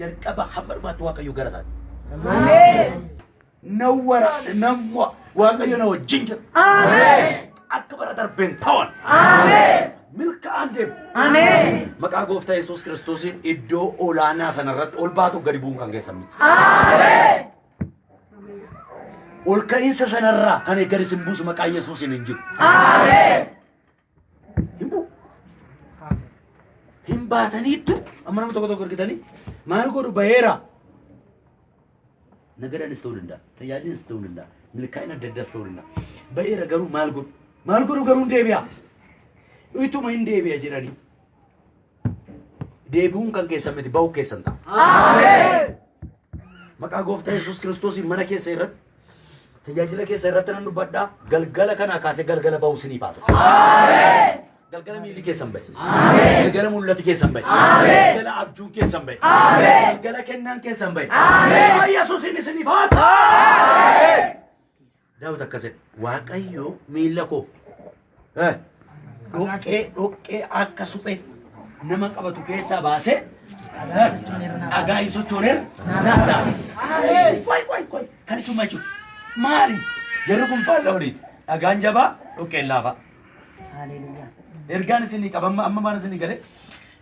Jalqaba hamma dhumaatti Waaqayyo gara isaati. Ameen. Nan waraana nan mo'a. Waaqayyo na wajjin jira. Ameen. Akka bara darbeen ta'an. Ameen. Milkaa'aan deema. Ameen. Maqaa gooftaa Yesuus Kiristoosiin iddoo olaanaa sanarratti ol baatu gadi bu'uun kan keessan miti. Ameen. Ol ka'iinsa sanarraa kan gadi isin buusu maqaa Yesuusiin hin jiru. Ameen. Hin bu'u. Hin baataniittu amma nama tokko tokko argitanii maal godhu baheera. Nagadanis ta'uu danda'a, tajaajilis ta'uu danda'a, milkaa'ina adda addaas ta'uu danda'a. Baheera garuu maal godhu? Maal godhu garuu hin deebi'a. Ituma hin deebi'a jedhanii. Deebi'uun kan keessan miti ba'uu keessan ta'a. Ameen. Maqaa gooftaa Yesuus Kiristoosiin mana keessa irratti tajaajila keessa irratti nan dubbadhaa galgala kanaa kaasee galgala ba'uu isiniif haa ta'u. Galgala miilli keessan ba'e. Galgala mul'ati keessan ba'e. Galgala abjuun keessan ba'e. Galgala kennaan keessan ba'e. Maqaa Yesuusiin isiniif haa ta'u. Daawit akkas jedhe Waaqayyo miilla koo eh, dhoqqee dhoqqee akka suphee nama qabatu keessaa baasee eh, dhagaa hin sochooneer na dhaabse. Qoy qoy qoy kan isuma jechuudha. Maali? Jarri kun faallaa olii. Dhagaan jabaa dhoqqeen laafaa. Haleluuyaa. Ergaan isinii qaba amma amma maal isinii galee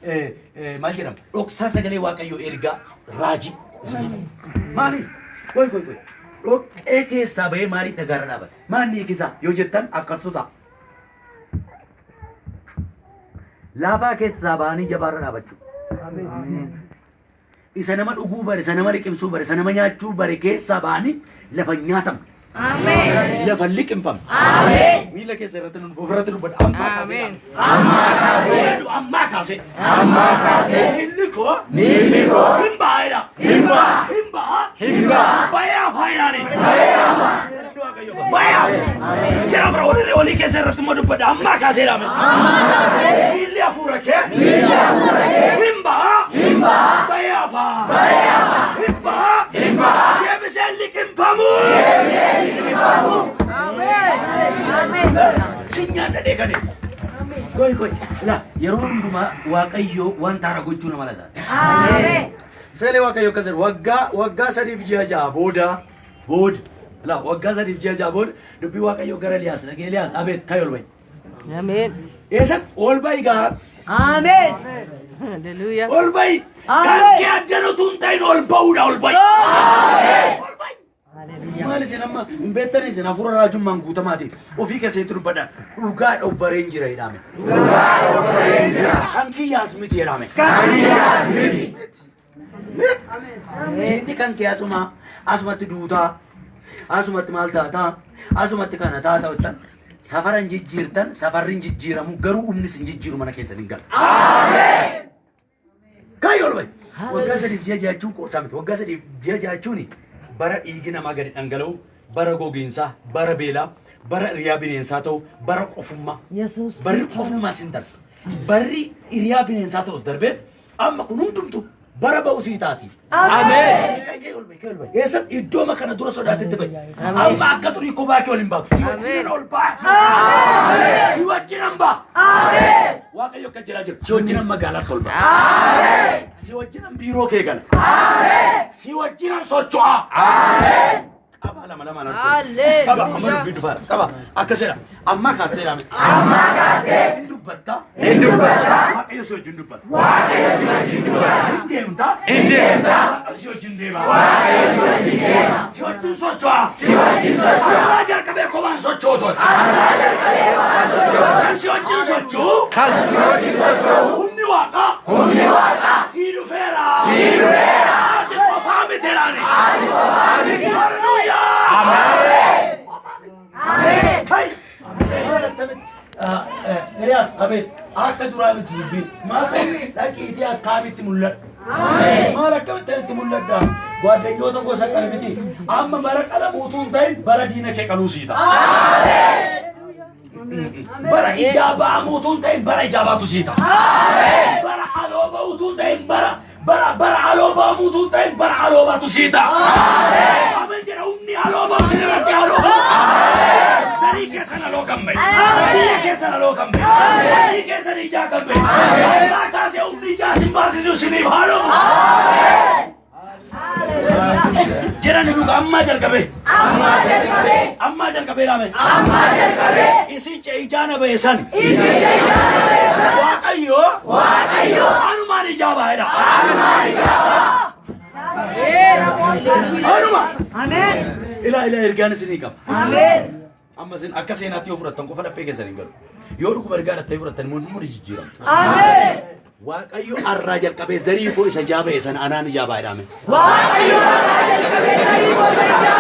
Eh, eh, maal jedhama dhoksaa sagalee waaqayyoo ergaa raajii isinii qaba. Maali? Qoy qoy qoy. Dhoqqee keessaa bahee maaliif dhagaarra dhaabata? Maal ni hiikisaa yoo jettan akkastu ta'a. Laafaa keessaa bahanii jabaarra dhaabachuu. Isa nama dhuguu bare, isa nama liqimsuu bare, isa nama nyaachuu bare keessaa ba'anii lafa hin nyaatamne. Ameen. Lafa hin liqimfamne. Ameen. Miila keessa irratti nu ofirratti dubbadha. Ammaa kaasee. Ameen. Ammaa kaasee. Ammaa kaasee. Ammaa kaasee. Miilli koo. Miilli koo. Hin ba'a jedha. Hin ba'a. Hin ba'a. Hin ba'a. Bayee afaa jedhaani. Bayee afaa. Bayee afaa. Jira fira olii olii keessa irratti immoo dubbadha. Ammaa kaasee dhaame. Miilli hafuura kee. Miilli hafuura kee. Hin ba'a. Hin ba'a. Bayee afaa. Bayee afaa. Hin ba'a. Hin ba'a. Deebisee liqimfamu. Deebisee liqimfamu. Ameen. Ameen. Sinyaan dhadhee kane. Goy goy. Ilaa yeroo hundumaa Waaqayyo wanta haaraa gochuu nama lasaa. Ameen. Sagalee Waaqayyo akkas jedhu waggaa waggaa 3 fi ji'a 6 booda booda ilaa waggaa 3 fi ji'a 6 booda dubbii Waaqayyo gara Eliyaas dhaqee Eliyaas abeet ka'i ol ba'i. Ameen. Eessatti ol ba'i gaaratti Ameen. Haleluuyaa. ol ba'i. Kan Ameen. kee addan utuu hin ta'in ol ba'uudha ol ba'i. Ol ba'i. Maal isin amma hin beektan isin hafuura raajummaan guutamaati ofii keessanitti dubbadhaan dhugaadha of bareen jira jedhame. Kan kiyyaas miti jedhame. Kan kiyyaas miti. Inni kan kee asuma asumatti duutaa asumatti maal taataa asumatti kana taataa jettan safara hin jijjiirtan safarri hin jijjiiramu garuu humni isin jijjiiru mana keessan hin galu. Kaayyo ol bahi. Waggaa 3 fi ji'a 6 jechuun qoosaa miti. Waggaa 3 fi ji'a 6 jechuun bara dhiigi namaa gadi dhangala'u, bara gogiinsaa, bara beelaa, bara hiriyaa bineensaa ta'u, bara qofummaa. Yesuus. Barri qofummaa sin darba. Barri hiriyaa bineensaa ta'us darbeet amma kun hundumtu bara ba'u sii taasiif. Ameen. Ka'i ol bahi, ka'i ol bahi. Eessatti iddooma kana dura sodaatetti bahi. Amma akka durii kophaa kee ol hin baatu. Si wajjinan ol ba'a. Si wajjinan ba'a. Ameen. Waaqayyo akka jiraa jiru. Si wajjinan magaalaatti ol ba'a. Si wajjinan biiroo kee gala. Si wajjinan socho'a. Qaba lama lama Haleluuyaa. Qaba amma dubbii dhufaara. Qaba akkasidha. Ammaa kaastee dhaame. Ammaa kaasee. Hin dubbatta. Hin dubbatta. Waaqayyo si wajjin dubbata. Waaqayyo si wajjin dubbata. Hin deemta. Hin deemta. Waaqayyo si wajjin deema. Waaqayyo si wajjin deema. Si wajjin socho'a. Si wajjin socho'a. Har'aa jalqabee kophaan socho'u tole. Har'aa jalqabee kophaan socho'u. Kan si wajjin socho'u. Kan si wajjin socho'u. Humni waaqaa. Humni waaqaa. Sii dhufeera. Sii dhufeera. Ati qofaa miti laani. Ati qofaa miti. Haleluuyaa. Ameen. Ameen. Kai. Eliyaas abeet akka duraa miti dubbiin maal ta'e dhaqiitii akkaamitti mul'adhu. Maal akkamitti itti mul'adha? Gwaaddanyoota gosa qala miti. Amma bara qalamu utuu hin ta'in bara diina kee qaluu sii ta'a. Bara ijaa ba'amu utuu hin ta'in bara ijaa baatu sii ta'a. Bara aloo ba'u utuu hin ta'in bara bara bara aloo ba'amu utuu hin ta'in bara aloo baatu sii ta'a. Ameen jedha humni aloo ba'u sin irratti aloo ba'u. Zarii keessan aloo kan ba'e. Biyya keessan aloo kan ba'e. Hojii keessan ijaa kan ba'e. Irraa kaasee humni ijaa sin baasisu siniif haaloo. Jedhan dhuga ammaa jalqabee. Ammaa jalqabee. Ammaa jalqabee laame. Ammaa jalqabee. Isicha ijaana ba'e san. Isicha ijaana ba'e san. Waaqayyo. Waaqayyo. Anumaan ijaa baay'eedha. Anumaan ijaa ba'a. Anuma. Ameen. Ilaa ilaa ergaan isinii qaba. Ameen. Amma isin akka seenaatti yoo fudhattan qofa laphee keessan hin galu. Yoo dhuguma ergaa dhattee fudhattan immoo immoo ni jijjiiramtu. Ameen. Waaqayyo arraa jalqabee zarii koo isa ijaa ba'e sana anaan ijaa baay'eedha. Ameen. Waaqayyo arraa jalqabee zarii koo isa ijaa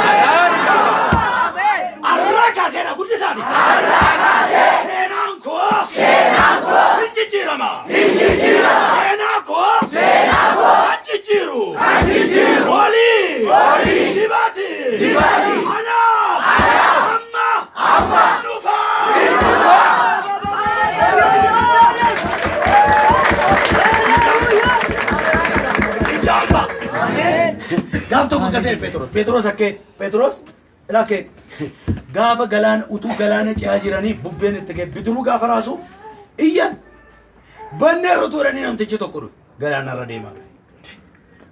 ba'e. Arraa kaaseedha guddisaati. Arraa kaasee. Seenaan koo. Seenaan koo. Hin jijjiirama. Hin jijjiirama. Seenaa koo. Seenaa koo. Kan jijjiiru. Kan jijjiiru. Olii. Olii. Dibati. Dibati. Anaaf. Anaaf. Amma. Amma. Dhufa. Dhufa. Ijaamba. Gaaf tokko akkasii Phexros. Phexros akkee Phexros lakkee gaafa galaana utuu galaana ce'aa jiranii bubbeen itti ga'e bidiruu gaafa raasu iyyan banneerra utuu jedhanii namtichi tokko dhufe galaanarra deemaa.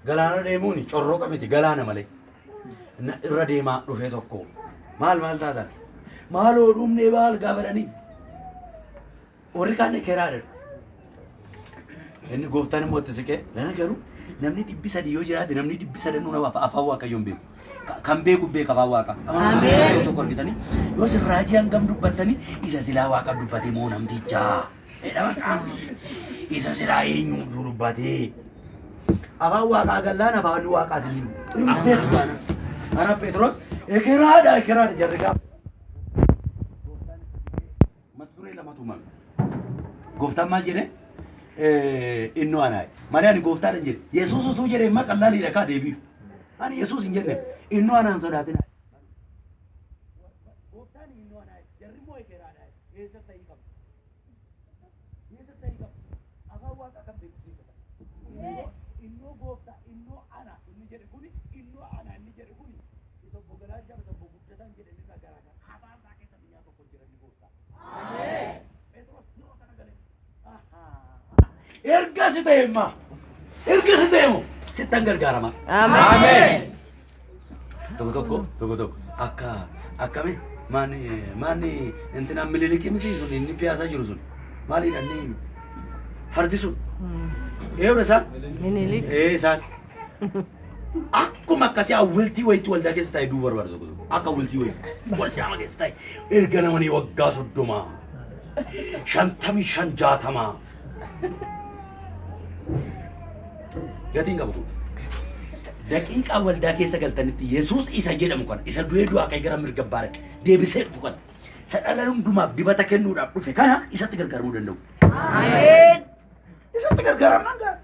Galaanarra deemuun corroqa miti galaana malee. Irra deemaa dhufee tokko maal maal taatan maaloo dhumnee baal gaafa jedhanii warri kaan ekeraa jedhu. Inni gooftaan immoo itti siqee lana garuu namni 300 yoo jiraate namni 300 nama afaan waaqayyoon beeku. Kan beeku beeka afaan waaqa. Ameen. Tokko argitanii yoo isin raajii hangam dubbattanii isa silaa waaqa dubbate moo namtichaa. Isa silaa eenyuutu dubbatee. Afaan waaqaa gallaan afaan waaqaa isin jiru. Hin beeku taanaan. Kanaaf Phexros ekeraadha ekeraadha jarri gaafa. Mata duree lamatu uumame. Gooftaan maal jedhe? Innoo anaa. Malee ani gooftaadha hin jedhe. Yesuus utuu jedhe immoo qallaaliidha kaa deebi'u. Ani Yesuus hin jenne. Innoo anaan sodaatina. Gooftaan innoo anaa. Jarri immoo ekeraadha. Eessatti ta'ii qabu? Eessatti ta'ii qabu? Afaan waaqaa kan beeku keessa ta'a. Innoo gooftaa, innoo ana inni jedhe kuni, innoo ana inni jedhe kuni isa obbo Galaalchaa isa obbo Guddataan jedhan irraa garaa gara. Afaan isaa keessa biyyaa tokko jira inni gooftaa. Phexros yeroo sana gale. Erga si ta'e immaa erga si ta'e immoo sittan gargaarama. Ameen. Tokko tokko tokko tokko akka akkami maani maani intina mililikii miti sun inni piyaasaa jiru sun maalidha inni fardi sun eewra isaan Minilik. ee isaan akkuma akkasii awwiltii wayitti waldaa keessa taa'e duuba barbaada tokko tokko akka awwiltii wayitti waldaa keessa taa'e erga namanii waggaa 30 55 60 gatiin qabu kun. Daqiiqaa waldaa keessa galtanitti Yesuus isa jedhamu kana isa du'ee du'aa ka'ee gara mirga abbaa dhaqe deebisee dhufu kana isa dhala hundumaaf dibata kennuudhaaf dhufe kana isatti gargaaramuu danda'u. Ameen. Isatti gargaaramnaan gaara.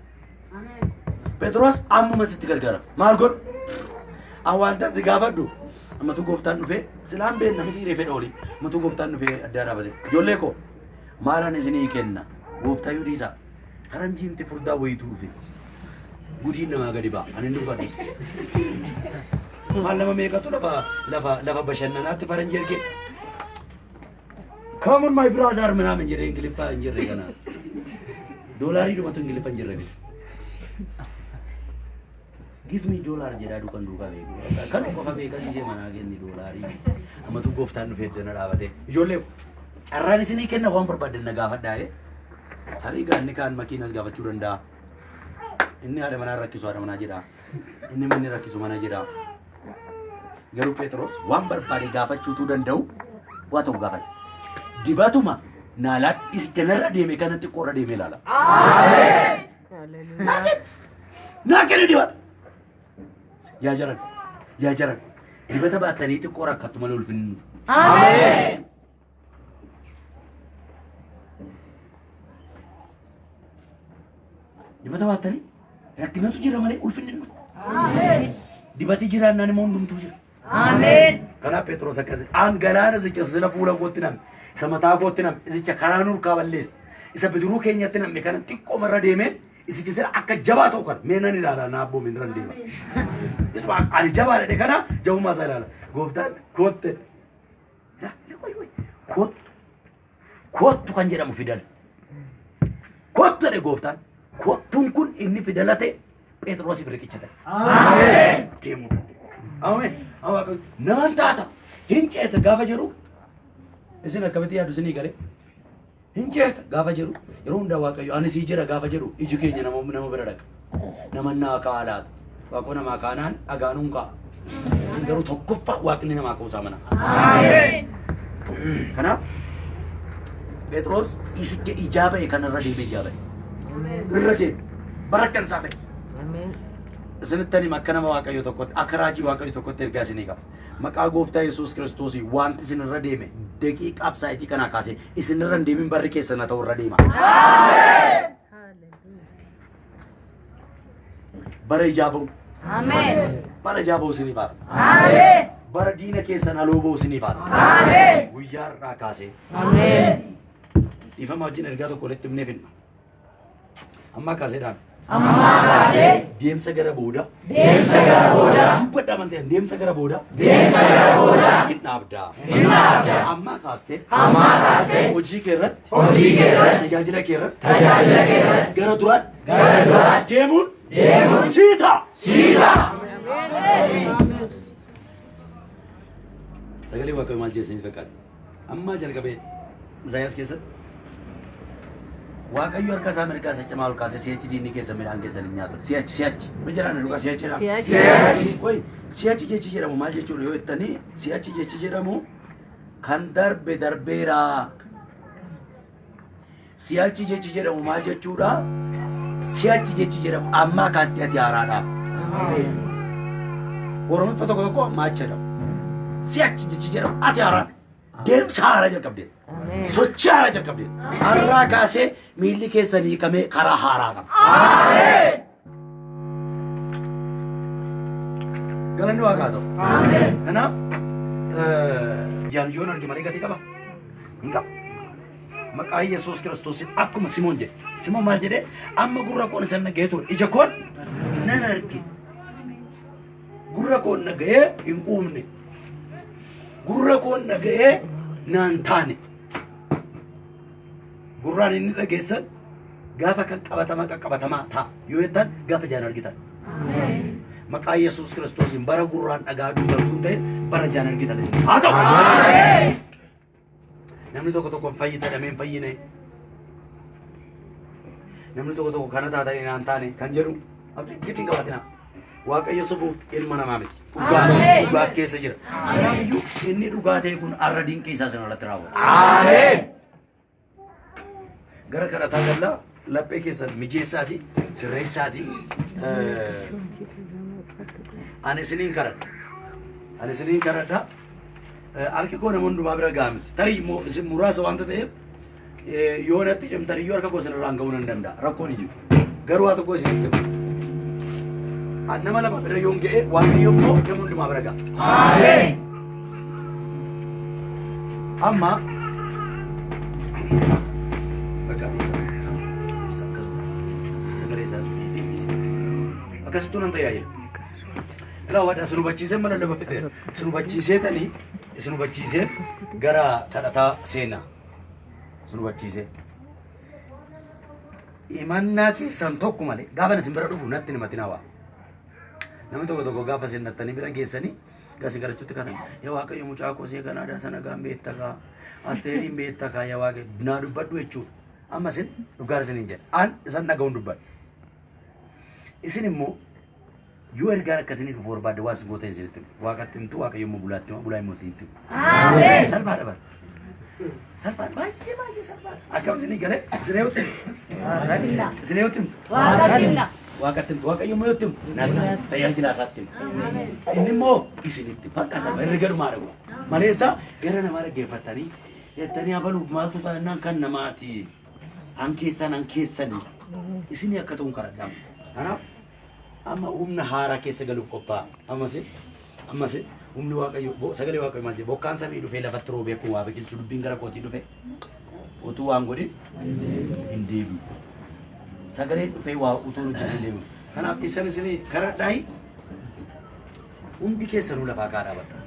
Phexros ammuma sitti gargaarama. Maal godhu? An wanta si gaafadhu. Ammatu gooftaan dhufee silaan beenna miti hiree fedha olii. Ammatu gooftaan dhufee addaa dhaabate. Ijoollee koo maalan isinii kenna? Gooftaa yoo dhiisaa. Faranjiimti furdaa wayituu dhufe. Gudiin namaa gadi ba'a. Ani hin dubbadhu. Maal nama meeqatu lafa lafa lafa bashannanaatti faranjii ergee. Come on my brother ምናምን jedhee Ingiliffaa hin jirre kana. Doolaarii dhumatu Ingiliffa hin jirre miti. Give me dollar jedhaa dukan duukaa beeku. Kan qofa beeka siisee manaa kenni doolaarii. Ammatu gooftaan dhufee iddoo dhaabatee. Ijoollee carraan isinii kenna waan barbaaddan na gaafadhaa jedhee. Tarii gaanni kaan makiinas gaafachuu danda'a. Inni haadha manaa rakkisu haadha manaa jedha. Inni manni rakkisu mana jedha. Garuu Phexros waan barbaade gaafachuutuu danda'u waa tokko gaafate. Dibatuma naalaa isa narra deeme kana xiqqoorra deemee ilaala. Naa kenni dibata. Yaa jaran yaa jaran dibata baatanii xiqqoo rakkattu malee ulfinni hin dhufu. Ameen. Dibata baattanii rakkinatu jira malee ulfinni hin dhufu. Dibati jiraannaan immoo hundumtuu jira. Ameen. Kanaaf Phexros akkas an galaana sicha sila fuula kootti nam'e isa mataa kootti nam'e isicha karaa nurkaa balleesse isa bidiruu keenyatti nam'e kana xiqqoo marra deemeen isicha sila akka jabaa ta'u kana mee nan ilaala naa abboomi irra deema. Isuma ani jabaa dhadhe kana jabummaa isaa ilaala. Gooftaan kootte. Koottu Koottu kan jedhamu fidala. Koottu jedhe gooftaan. Koottuun kun inni fidala ta'e Phexrosiif riqicha ta'e. Deemuu danda'e. Ameen. Amma Waaqayyo naman taata hin ceeta gaafa jedhu isin akkamitti yaadu isinii galee hin ceeta gaafa jedhu yeroo hundaa Waaqayyo ani sii jira gaafa jedhu iji keenya nama nama bira dhaqa. Nama naa ka'a laata. Waaqoo namaa kaanaan dhagaanuun ka'a. Isin garuu tokkoffaa Waaqni namaa ka'uusaa mana. Kanaaf Phexros isicha ijaa ba'e kanarra deemee ijaa ba'e. Irra deeme. Bara akkan isaa ta'e. Isinittan hima akka nama Waaqayyo tokkotti, akka raajii Waaqayyo tokkotti ergaa isinii qaba. Maqaa gooftaa Yesuus Kiristoosii wanti isin irra deeme daqiiqaaf saayitii kanaa kaasee isin irra hin deemin barri keessan haa ta'u irra deema. Bara ijaa ba'u. Bara ijaa ba'u isinii baata. Bara diina keessan aloo ba'u isinii baata. Guyyaa har'aa kaasee. Dhiifama wajjin ergaa tokko walitti himnee finna. Ammaa kaasee dhaame. Ammaa kaasee. Deemsa gara booda. Deemsa gara booda. Dubbadha amantii deemsa gara booda. Deemsa gara booda. Hin dhaabdaa. Hin dhaabda. Ammaa kaastee. Ammaa kaastee. Hojii kee irratti. Hojii kee irratti. Tajaajila kee irratti. Tajaajila kee irratti. Gara duraatti. Gara duraatti. Deemuun. Deemuun. Sii ta'a. Sii ta'a. Sagalee Waaqayyoo maal jedha isinitti fakkaata? Ammaa jalqabee Isaayyaas keessatti Waaqayyo harka isaa mirgaa isa cimaa ol kaasee si'achi diinni keessan midhaan keessan hin nyaatu. Si'achi si'achi. Ma jedhaan dhugaa si'achi jedhama. Si'achi. Qoy si'achi jechi jedhamu maal jechuudha yoo jettanii si'achi jechi jedhamu kan darbe darbeera. Si'achi jechi jedhamu maal jechuudha? Si'achi jechi jedhamu ammaa kaastee ati haaraadha. Oromiffa tokko tokko ammaa achi jedhamu. Si'achi jechi jedhamu ati haaraadha. Deemsa haaraa jalqabdee. Sochii haaraa jalqabdee. Har'aa kaasee miilli keessan hiikamee karaa haaraa qaba. Galanni waaqaa ta'u. Kanaaf ijaan yoon arge malee gatii qaba? Hin qabu. Maqaa Yesuus Kiristoosiin akkuma Simoon jedhe. Simoon maal jedhee amma gurra koon isan dhaga'ee ture ija koon nan arge. Gurra koon dhaga'ee hin quufne. Gurra koon dhaga'ee naan taane. Gurraan inni dhageessan gaafa kan qabatamaa qaqqabatamaa ta'a yoo jettan gaafa ijaan argitan. Maqaa Yesuus Kiristoosiin bara gurraan dhagaa duutan tun ta'e bara ijaan argitan isin haa ta'u. Namni tokko tokko hin fayyita jedhamee hin fayyine. Namni tokko tokko kana taatanii naan taane kan jedhu abdii giddi hin qabaatinaa. Waaqayyo sobuuf ilma namaa miti. Dhugaa dhugaa keessa jira. Kanaafiyyuu inni dhugaa ta'e kun arra dinqii isaa sana irratti raawwata. Ameen. Gara kadhataa gallaa laphee keessan mijeessaatii sirreessaatii ani isiniin kadhadha. Ani isiniin kadhadha. Harki koo nama hundumaa bira ga'a miti. Tarii immoo isin muraasa waanta ta'eef yoo natti cimtan iyyuu harka koo isinirraan ga'uu nan danda'a. Rakkoon hin jiru. Garuu waa tokko isinitti hima. An nama lama bira yoon ga'e Waaqayyo immoo nama hundumaa bira ga'a. Ameen. Amma bakka isa isa akkasuma sagalee isaa deebise. Akkasittuu nan tajaajila. Ilaa wadha isin hubachiisee mana lafa fixeera. Isin hubachiisee tanii isin hubachiisee gara kadhataa seenaa. Isin hubachiisee. Himannaa keessan tokko malee gaafa isin bira dhufu natti himatinaa waa. Namni tokko tokko gaafa isin nattanii bira geessanii gasi garachutti katan yaa Waaqayyo mucaa koo see kanaadaa sana gaan beekta kaa asteeriin beekta kaa yaa Waaqayyo naa dubbadhu jechuudha. Amma isin dhugaa isiniin jedha. An isan dhaga'uun dubbadha. Isin immoo yoo ergaan akkasinii dhufu barbaadde waan isin gootan isinitti himu. Waaqatti himtu Waaqayyo immoo bulaatti hima bulaa immoo isinitti hima. Salphaadha bara. Salphaadha baay'ee baay'ee salphaadha. Akkam isinii galee isin eeyutti himu. Isin eeyutti himtu. Waaqatti himtu. Waaqayyo immoo eeyutti himu. Natti tajaajila isaatti himu. Inni immoo isinitti hima. Bakka salphaa herrega dhumaa dhagu. Maleessa gara namaa dhaggeeffatanii jettanii habaluuf maaltu taanaan kan namaati. Han keessan han keessanii. Isinii akka ta'uun kadhadhaa. Kanaaf Amma humna haaraa keessa galuuf qophaa'a. Ammas ammas humni Waaqayyo sagalee Waaqayyo maal jedhe bokkaan samii dhufee lafatti roobee akkuma waa biqilchu dubbiin gara kootii dhufe utuu waan godhin hin deebi'u. Sagaleen dhufee waa utuu hin hojjetin hin deebi'u. Kanaaf isan isinii karadhaayi hundi keessanuu lafaa kaa dhaabadha.